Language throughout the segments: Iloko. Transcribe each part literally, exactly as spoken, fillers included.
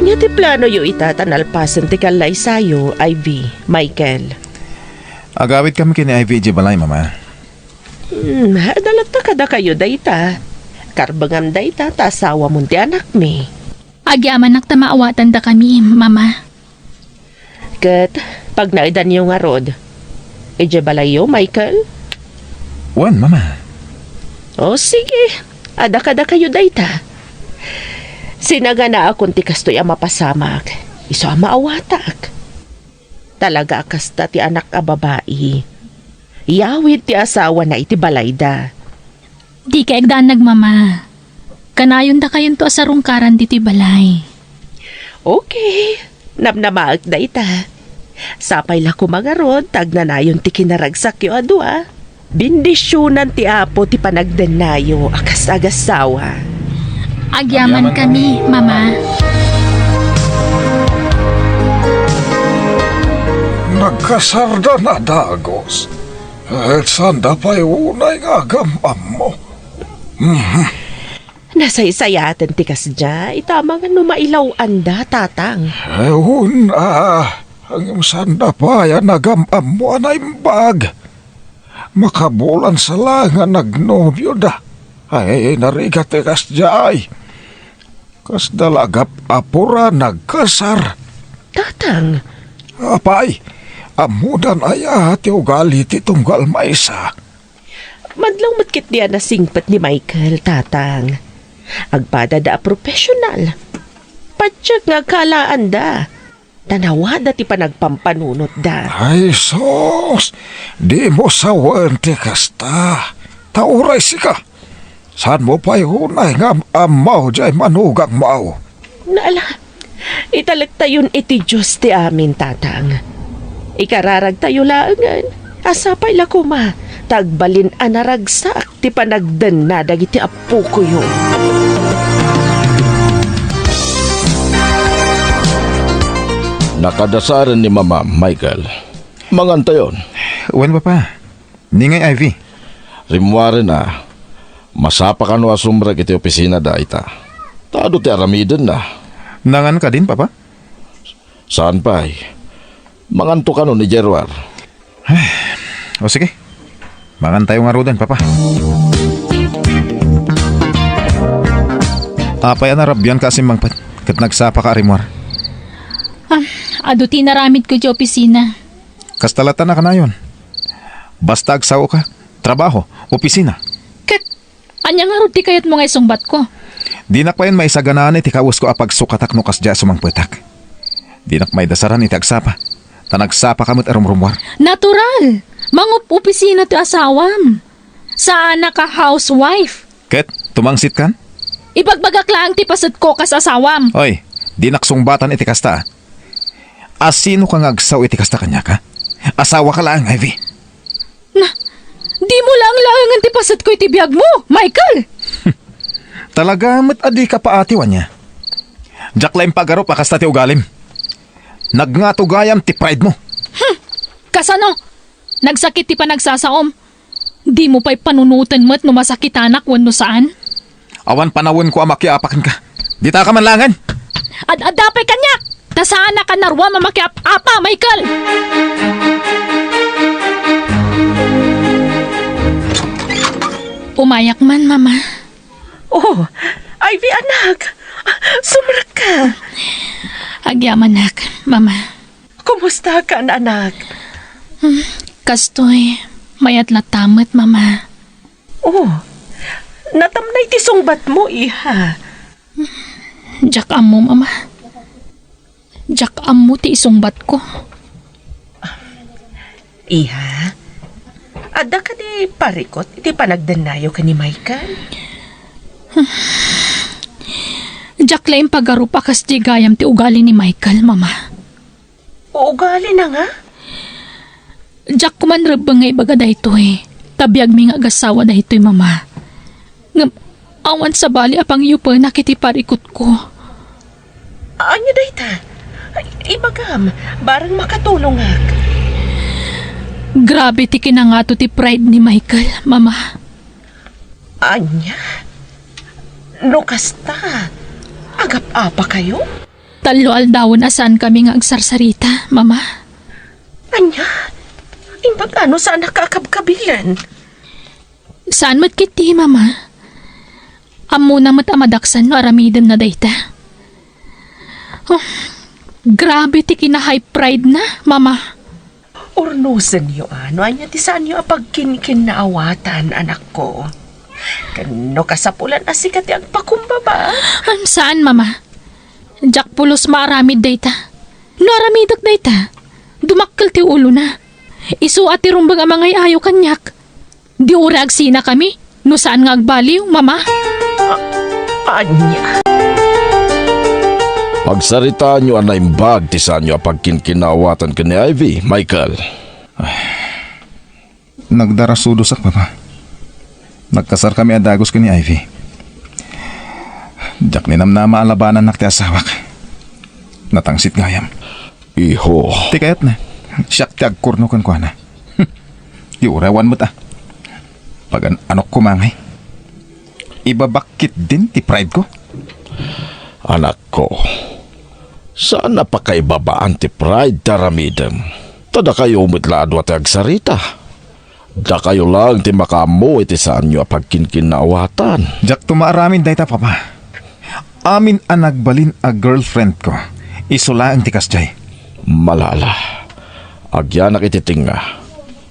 Ania ti planoyo ita ta nalpasen ti kallaysayo, Ivy, Michael? Agawidkami ken ni Ivy idiay balay, Mama. Hmm, adda latta kadakayo dayta. Karbengam dayta ta asawamon ti anakmi. Agyamanak ta maawatandakami, Mama. Ket pagnaedanyo ngarud idiay balayyo, Michael? Wen, Mama. O, sige. Adda kadakayo dayta. Sinaganaakon ti kastoy a mapasamak, isu a maawatak. Talaga a kasta ti anak a babai. Yawid ti asawana iti balayda. Dika agdanag, Mama. Kanayondakayonto a sarungkaran ditoy balay. Okay. Namnamaek dayta. Sapay la koma ngarud ta agnanayon ti kinaragsakyo a dua. Bendisionan ti Apo ti panagdennayo a kas agassawa. Agyamankami, Mama. Nagkasarda a dagus. Et sanda pay unay nga agam-ammo. Mhm. Nasaysayaten ti kasdiay, ita amangan no mailaw-anda, Tatang. Wen a, ngem sanda pay a nagam-ammo a naimbag. Makabulan sa laeng a nagnobioda. Ay, narigat ti kasdiay. Kasda la agap-apura nagkasar. Tatang. Apay, ammodan aya ti ugali ti tunggal maysa? Madlaw met ketdi a nasingpet ni Michael, Tatang. Agpadada a professional. Patiek nga agkaalaanda. Ta nawada ti panagpampanunotda. Ay, sus! Dimo sawen ti kasta. Ta uray sika, saanmo pay unay nga am-ammo diay manugangmo? Naala, italektayon iti Dios ti amin, Tatang. Ikararagtayo laengen a sapay la koma ta agbalin a naragsak ti panagdenna dagiti appokoyo. Nakadasaren ni Mama, Michael. Mangantayon. Wen, Papa. Ni ngay, Ivy? Rimmuaren a, masapa kano a sumrek iti opisina dayta. Ta adu ti aramidenna. Nangan kadin, Papa? Saan pay? Manganto kano ni Gerwar. O sige. Mangantayo ngaruden, Papa. Apay a narabian ka a simmangpet ket nagsapa ka a rimmuar? Ah, adu ti inaramidko iti opisina. Kasta latta a kanayon. Basta agsao ka, trabaho, opisina. Ket ania ngarud ti kayatmo nga isungbatko? Dinak payen maisaganaan iti kawesko a pagsukatak no kasdiay a sumangpetak. Dinak maidasaran iti agsapa, ta nagsapa ka met a rumrummuar. Natural! Mangup-opisina ti asawam. Saanak a housewife. Ket tumangsitkan? Ibagbagak laeng ti pasetko kas asawam. Oy, dinak sungbatan iti kasta, a. Asinoka nga agsao iti kasta kaniak, a? Asawaka laeng, Ivy. Na, dimo laeng laengen ti pasetko iti biagmo, Michael! Talaga met a dika paatiw ania? Diak la impagarup a kasta ti ugalim. Nagngatugayam ti pride mo. Hmm. Kasano? Nagsakit ti panagsasaom. Dimo pay panunoten met no masakitanak wenno saan? Awan panawenko a makiapa kenka. Ditaka man laengen. Ad-adda pay kaniak! Ta saanaka a naruam a makiap-apa, Michael! Umayak man, Mama. Oh, Ivy, anak. Sumrekka. Agyamanak, Mama. Kumustakan, anak? Hmm, kastoy, mayat latta met, Mama. Oh, natamnay ti sungbatmo, iha. Diak ammo, Mama. Diak ammo ti isungbatko. Iha, adda kadi parikut iti panagdennayo ken ni Michael? Diak la impagarup a kasdi gayam ti ugali ni Michael, Mama. Ugalina nga? Diak koma rebbeng nga ibaga daytoy, ta biagmi nga agassawa daytoy, Mama. Ngem awan sabali a pangyupenak iti parikutko. Ania dayta? Ibagam, bareng makatulongak. Grabe ti kinangato ti pride ni Michael, Mama. Ania? No kasta, agap-apakayo? Allo-aldawen a saankami nga agsarsarita, Mama. Ania? Imbag ano saan a kakabkabilen? Saan met ketdi, Mama. Ammona met a madaksan no aramidemna dayta. Oh, grabe ti kina-high pride na, Mama. Urnosenyo a no ania ti saanyo a pagkinkinnaawatan, anakko. Ken no kasapulan a sika ti agpakumbaba. Am, saan, Mama. Diak pulos maaramid dayta. No aramidek dayta, dumakkel ti ulona. Isu a ti rumbeng a mangay-ayo kaniak. Di uray agsinakami, no saan nga agbaliw, Mama. A-, ania? Pagsaritaanyo a naimbag ti saanyo a pagkinkinnaawatan ken ni Ivy, Michael. Nagdarasudosak, Papa. Nagkasarkami a dagus ken ni Ivy. Diak ninamnama a labanannak ti asawak. Natangsit gayam. Iho. Ti kayatna, siak ti agkurno kenkuana. Di uray awan met a. Pagan-anokko mangay. Ibabak ketdin ti pride ko. Anakko, saan a pakaibabaan ti pride ti aramidem. Ta dakayo met la a dua ti agsarita. Dakayo laeng ti makaammo iti saanyo a pagkinkinnaawatan. Diakto maaramid dayta, Papa. Amin a nagbalin a girlfriend ko, isu laeng ti kasdiay. Malala. Agyanak iti tengnga.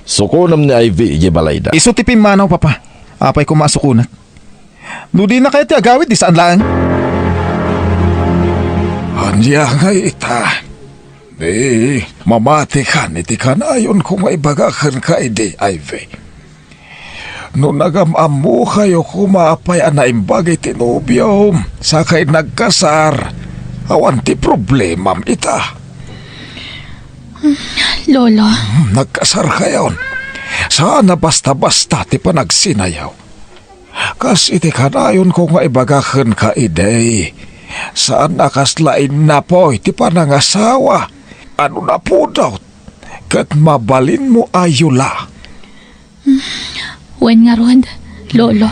Sukonem ni Ivy idiay balayda. Isu ti pimmanaw, Papa. Apay koma a sukonak? No dinakayo ti agawid, di saan laeng. Ania ngay ita? Di, mamatikan iti kanayonko nga ibaga kenka idi, Ivy. No nagam-ammokayo koma apay a naimbag iti nobiom, sakay nagkasar, awan ti problemam ita. Lolo. Hmm, nagkasarkayon. Saan a basta-basta ti panagsinayaw. Kas iti kanayonko nga ibaga kenka idi, saan a kasla innapoy ti panangasawa. Ano napudot ket mabalinmo a yula. Wen ngarud, Lolo.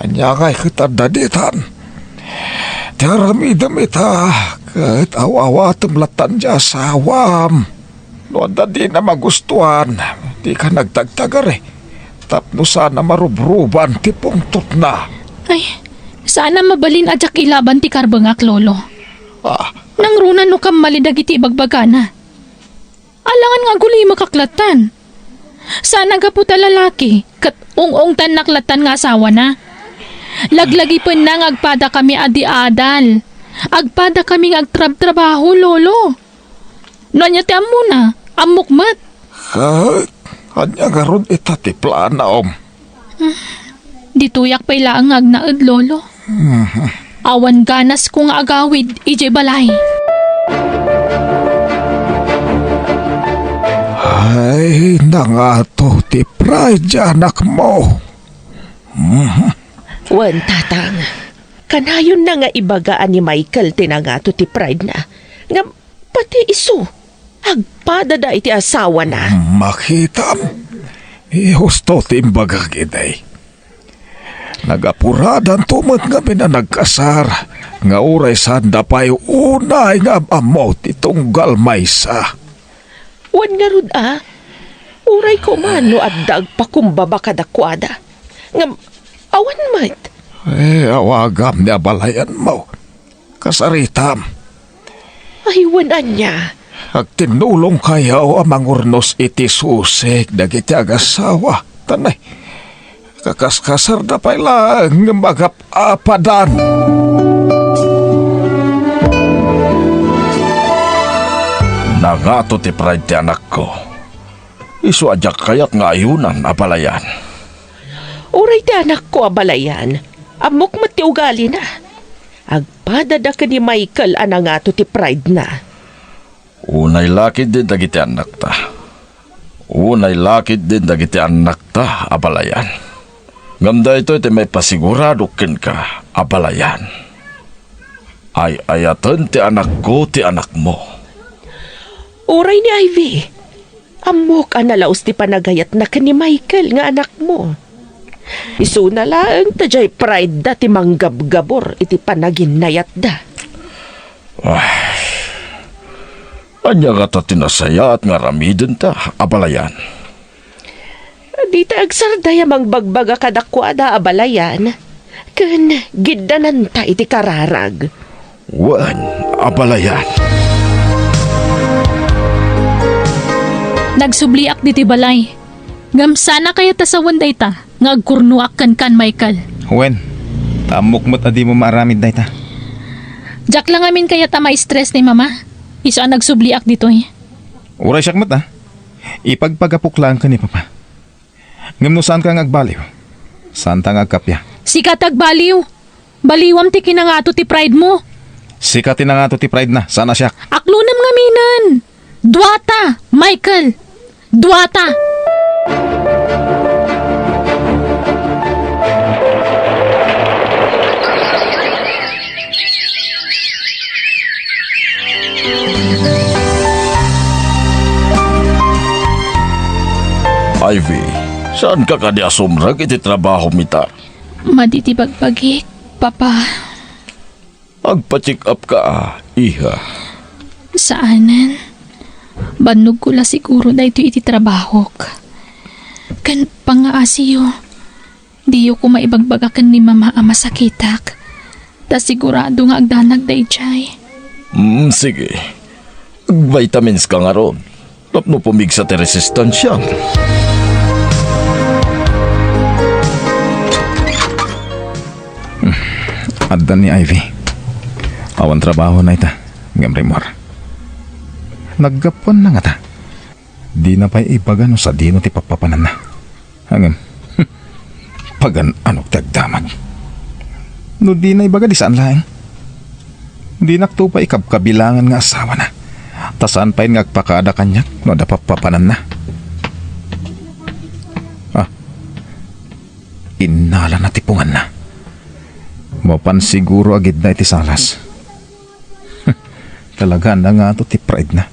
Ania ngay ket adda ditan? Ti aramidem ita, ket aw-awatem lattan ti asawam. No adda dina magustuan, dika nagtagtagari, tapno saan a marubruban ti pungtotna. Ay, saan a mabalin a diak ilaban ti karbengak, Lolo. Ah. Nangruna no kammali dagiti ibagbagana. Alangan nga agulimek lattan. Saan a gapu ta lalaki, ket ung-ungtannak lattan nga asawana. Laglagipenna nga agpadakami a di adal. Agpadakami nga agtrabtrabaho, Lolo. No ania ti ammona, ammok met. Ket ania ngarud ita ti planom? Ditoyak pay laeng nga agnaed, Lolo. Mhm. Awan ganasko nga agawid idiay balay. Ay, nangato ti pride ti anakmo. Mhm. Wen, Tatang. Kanayonna nga ibaga a ni Michael ti nangato ti pride na. Ngem pati isu, agpadada iti asawana. Makitam, husto ti imbagak idi. Nagapuradanto met ngamin a nagkasar, nga uray saanda pay unay nga am-ammo ti tunggal maysa. Wen ngarud a, uray koma no adda agpakumbaba kadakuada. Ngem awan met. Eh, awagam ni abalayanmo. Kasaritam. Ay, wen ania? Agtinnulongkayo a mangurnos iti susig dagiti agasawa. Tanay, kakaskasarda pay laeng ngem agap-apadan. Nangato ti pride ti anakko. Isu a diak kayat nga ayunan a balayan. Uray ti anakko a balayan, ammok met ti ugalina. Agpadada ken ni Michael a nangato ti pride na. Unay lakid din dagiti annakta. Unay lakid din dagiti annakta a balayan. Ngem daytoy ti maipasigurado kenka a balayan. Ay-ayaten ti anakko ti anakmo. Uray ni Ivy, ammok a nalaus ti panagayatna ken ni Michael nga anakmo. Isuna laeng ta diay pride da ti manggabgabur iti panaginnayatda. Ania ngata ti nasayaat nga aramidenta, abalayan? Dita agsarday a mangbagbaga kadakuada, abalayan, ken giddananta iti kararag. Wen, abalayan. Nagsubliak ditoy balay. Ngem saan a kayat a sawen dayta nga agkurnoak kenkan, Michael. Wen, ta ammok met a dimo maaramid dayta. Diak la ngamin kayat a ma-stress ni Mama. Isu a nagsubliak ditoy. Uray siak met, a. Ipagpagapok laeng ken ni Papa. Ngem no saanka nga agbaliw, saanta nga agkappia. Sika ti agbaliw. Baliwam ti kinangato ti pride mo. Sika ti nangato ti pride na, saan a siak. Aklonem ngaminen. Duata, Michael. Duata. Ivy, saanka kadi a sumrek iti trabahom ita? Madi ti bagbagik, Papa. Agpa-check up ka, a, iha. Saanen. Bannogko la siguro daytoy iti trabahok. Ken pangngaasiyo, diyo koma ibagbaga ken ni Mama a masakitak. Ta sigurado nga agdanag daydiay. Mm, sige. Agvitamins ka ngarud. Tapno pumigsa ti resistansiam. Hmm. Adda ni Ivy. Awan trabahona ita, ngem rimmuar. Naggapuanna ngata. Dina pay ibaga no sadino ti pappapananna. Ngem, pagan-anok ti agdamag. No dina ibaga, di saan laeng. Dinakto pay ikabkabilangan nga asawana. Ta saan pay nga agpakada kaniak no adda pappapananna. Ah, innalana ti punganna. Mapan siguro a gidna iti salas. Talaga, nangato ti pride na.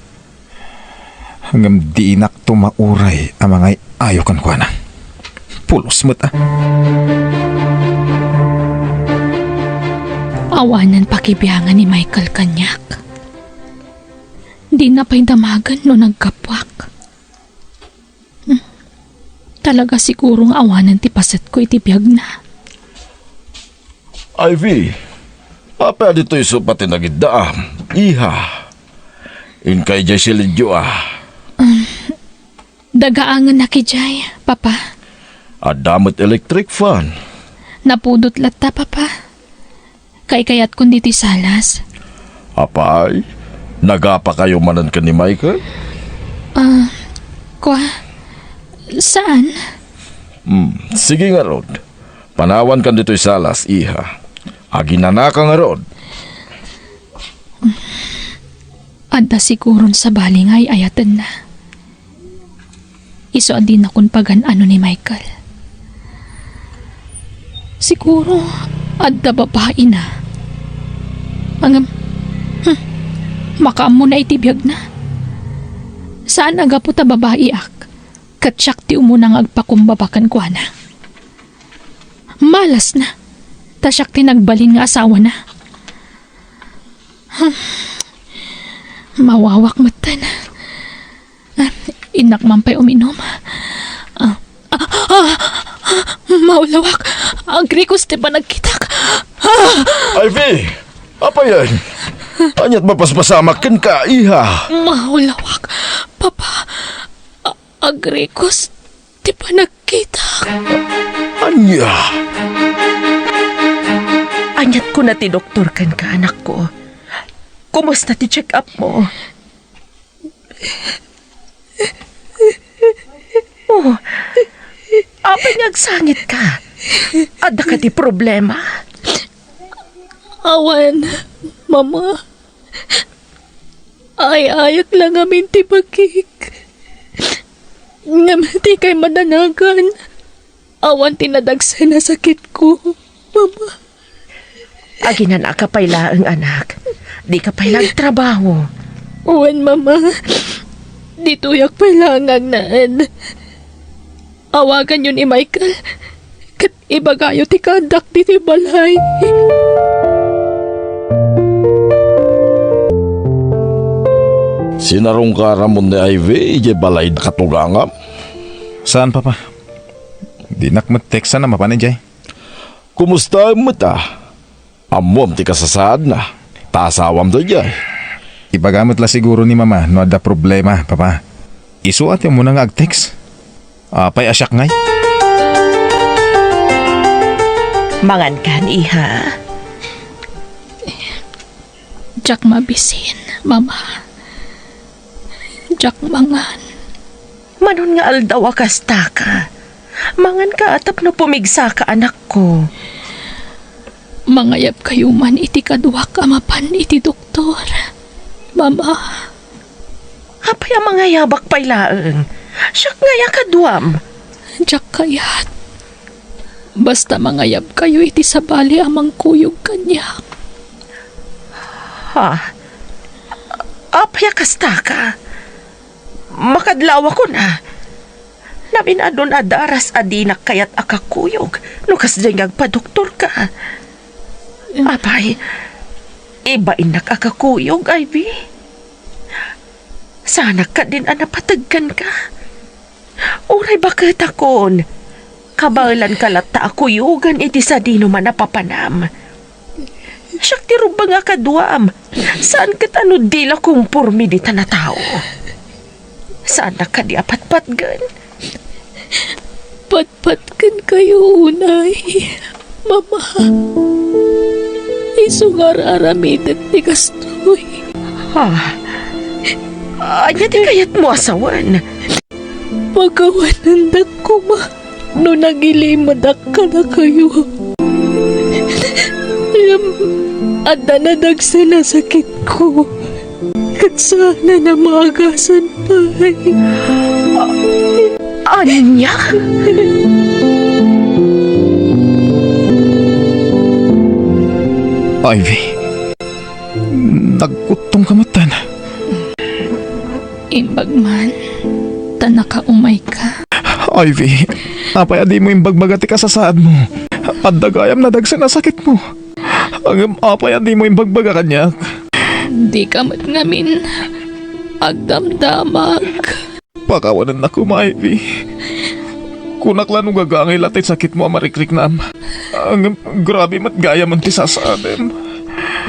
Ngem dinakto mauray a mangay-ayo kenkuana. Pulos met, a. Awanen pakibiangan ni Michael kaniak. Dina pay damagen no naggapuak. Hmm. Talaga siguro nga awanen ti pasetko iti biagna. Ivy, apay a ditoy isu pay ti nagiddaam, iha? Inka idiay silidyo, a. Um, dagaangennak idiay, Papa. Adda met electric fan. Napudot latta, Papa. Kaykayatko ditoy salas. Apay, nagapakayo manen ken ni Michael? Ah, kua, saan? Hmm, sige ngarud. Panawankan ditoy salas, iha. Aginanaka ngarud. Adda siguron sabali nga ay-ayatenna. Isu a dinakon pagan-ano ni Michael. Siguro, adda babaina. Ngem, hmm, makaammona iti biagna. Saan a gapu ta babaiak, ket siak ti umuna nga agpakumbaba kenkuana. Malasna, ta siak ti nagbalin nga asawana. Hmm, mawawak metten. Ah, innak man pay uminom. Ah, ah, ah, ah, maulawak. Agrikos ti panagkitak. Ah! Ivy! Apayen? Ania't mapaspasamak kenka, iha? Maulawak. Papa, a-, agrikos ti panagkitak. Ania? Ania't kuna ti doktor kenka, anakko? Kumusta ti check-up mo? Oh, apay nga agsangitka? Adda kadi problema? Awan, Mama. Ay-ayak la ngamin ti bagik. Ngem dikay madanagan. Awan ti nadagsen a sakitko, Mama. Aginanaka pay laeng, anak. Dika pay la agtrabaho. Wen, Mama. Ditoyak pay laeng nga agnaed. Awaganyo ni Michael, ket ibagayo ti kaaddak ditoy balay. Sinarungka ramon ni Ivy idiay balay a katugangam? Saan, Papa. Dinak met teksan a mapan idiay. Kumusta met a? Ammom ti kasasaadna, ta asawam daydiay. Ibaga met la siguro ni Mama no adda problema, Papa. Isu a ti umuna nga agtext. Apay a siak ngay? Mangankan, iha. Diak mabisin, Mama. Diak mangan. Manon nga aldaw a kastaka? Manganka tapno pumigsaka, anakko. Mangayabkayo man iti kaduak a mapan iti doktor, Mama. Apay a mangayabak pay laeng? Siak ngay a kaduam. Diak kayat. Basta mangayabkayo iti sabali a mangkuyog kaniak. Ha? Apay a kastaka? Makadlawakon a. Namin-adun a daras a dinak kayat a kakuyog no kasdiay nga agpadoktorka. Apay, ibainnak a kakuyog, Ivy. Saanak kadin a napateg kenka. Uray baketakon, kabaelanka latta a kuyogan iti sadino man a papanam. Siak ti rumbeng a kaduam. Saan ket a no dila kumporme ditan a tao. Saannak kadi a patpatgen? Patpatgen kayo unay, Mama. Isu nga ar-aramidek ti kastoy. Ha? Ania ti kayatmo a sawen? Pakawanendak koma no nagilimedak kadakayo. Ngem adda nadagsen a sakitko. Ket saanen a maagasan pay. Ania? Ivy, nagkuttongka metten. Imbag man, ta nakaumayka. Ivy, apay a dimo imbagbaga ti kasasaadmo? Adda gayam nadagsen a sakitmo. Ngem apay a dimo imbagbaga kaniak? Dika met ngamin agdamdamag. Pakawanennak koma, Ivy. Kunak la no gagangay la ti sakitmo a marikriknam. Ngem grabe met gayamen ti sasaadem.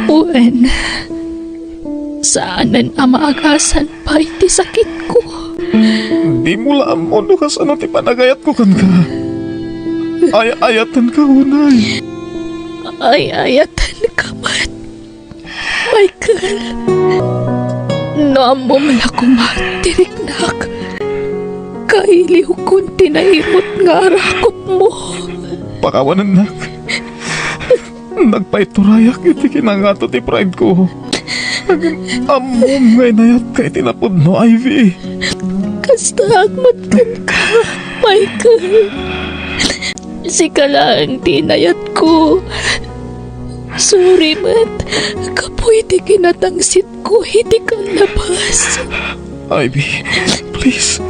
Wen, saanen a maagasan pay ti sakitko. Dimo la ammo no kasano ti panagayatko kenka. Ay-ayatenka unay. Ay-ayatenka met, Michael. No ammom la koma ti riknak, kailiwkon ti naimut nga arakupmo. Pakawanennak. Nagpaiturayak iti kinangato ti pride ko. Ammom nga inayatka iti napudno, Ivy. Kastaak met kenka, Michael. Sika laeng ti inayatko. Sorry met gapu iti kinatangsit ko iti kallabas. Ivy, please,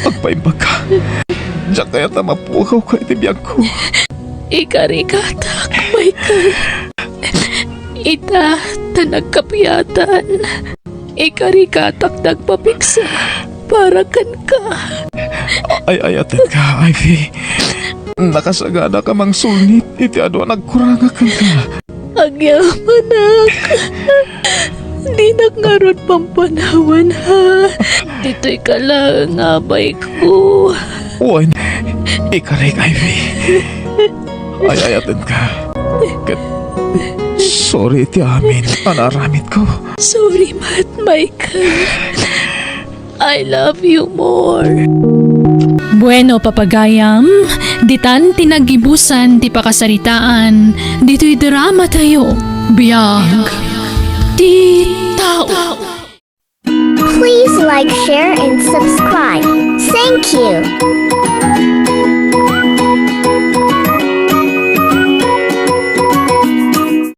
agpaimbagka. Diak kayat a mapugawka iti biagko. Ikarigatak, Michael. Ita, ta nagkapiatan. Ikarigatak ti agpapigsa para kenka. Ay-ayatenka, Ivy. Nakasaganak a mangsulnit iti adu a nagkurangak kenka. Agyamanak. Dinak ngarud pampanawan, ha? Ditoyka laeng, abayko. Wen, ikarik, Ivy. Ay-ayatenka. Ket sorry iti amin a naaramidko. Sorry met, Michael. I love you more. Bueno, papagayam, ditan ti naggibusan ti pakasaritaan ditoy drama tayo, Biag ti Tao. Please like, share, and subscribe. Thank you.